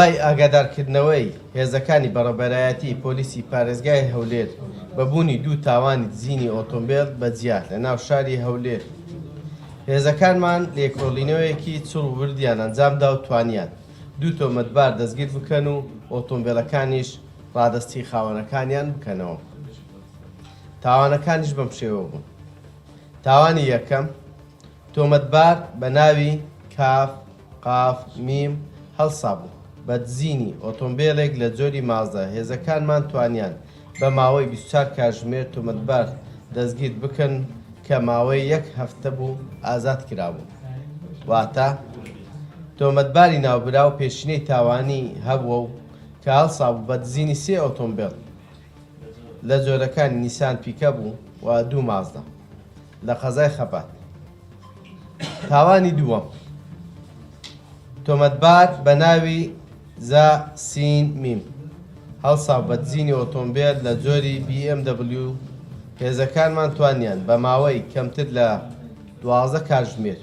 دوای ئاگادارکردنەوەی هێزەکانی بەڕێوەبەرایەتی پۆلیسی پارێزگای هەولێر بە بوونی دوو تاوانی دزینی ئۆتۆمبێل بە جیا لە ناو شاری هەولێر، هێزەکانمان لێکۆڵینەوەیەکی چڕ و وردیان ئەنجامدا و توانیان دوو تۆمەتبار دەستگیر بکەن و ئۆتۆمبێلەکانیش ڕادەستی خاوەنەکانیان بکەنەوە. تاوانەکانیش بەم شێوە بوون. تاوانی یەکەم، تۆمەتبار بە ناوی، کاف، قاف، میم، هەڵسابوو بە دزینی ئۆتۆمبێلێک لە جۆری مازدا، هێزەکانمان توانیان بە ماوەی 24 کاتژمێر تۆمەتبار دەستگیر بکەن کە ماوەی یەک هەفتە بوو ئازاد کرابوو. واتە، تۆمەتباری ناوبراو پێشینەی تاوانی هەبووە و کە هەڵسابوو بە دزینی سێ ئۆتۆمبێل لە جۆرەکانی نیسان پیکەب و و دوو مازدا لە قەزای خەبات. تاوانی دووەم، تۆمەتبار بە ناوی زا سین میم هەڵساو بە دزینی ئۆتۆمبێل لە جۆری BMW، هێزەکانمان توانیان بە ماوەی کەمتر لە 12 کاتژمێر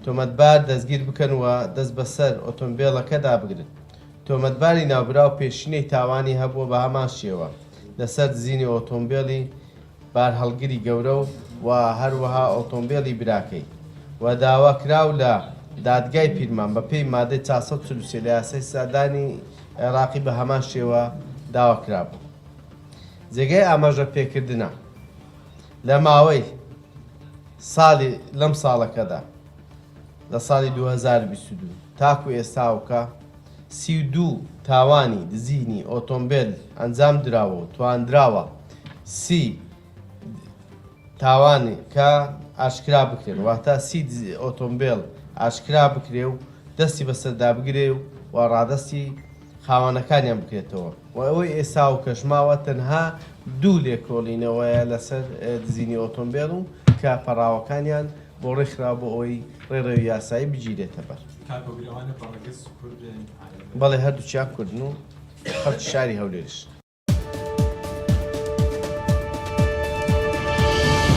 تۆمەتبار دەستگیر بکەن و دەست بەسەر ئۆتۆمبێلەکەدا بگرن. تۆمەتباری ناوبراو پێشینەی تاوانی هەبووە بە هەمان شێوە لەسەر دزینی ئۆتۆمبێلی بارهەڵگری گەورە و هەروەها ئۆتۆمبێلی براکەی و داواکراو لە دادگای پیرمام بە پێی مادەی 443 لە یاسای سزادانی عێراقی بە هەمان شێوە داواکرابوو. جێگای ئاماژە پێکردنە لە ماوەی ساڵی لەم ساڵەکەدا لە ساڵی 2022 تاکو ئێستاوکە 32 تاوانی دزینی ئۆتۆمبێل ئەنجام دراوە و تواندراوە سی تاوانی کە ئاشکرا بکرێن، واتە سی ئۆتۆمبێل ئاشکرا بکرێ و دەستی بەسەردا بگرێ و ڕادەستی خاوەنەکانیان بکرێتەوە و ئەوەی ئێستا و کەش ماوە تەنها دوو لێکۆڵینەوەیە لەسەر دزینی ئۆتۆمبێل و کە پەڕاوەکانیان بۆ ڕێکخرا بۆ ئەوەی ڕێڕەوی یاسایی بگیرێتە بەر. کاک هۆگر ئەوانە بە ڕەگەز کوردن؟ عەرەبن؟ بەڵێ هەردووکیان کوردن و خەڵکی شاری هەولێریشن.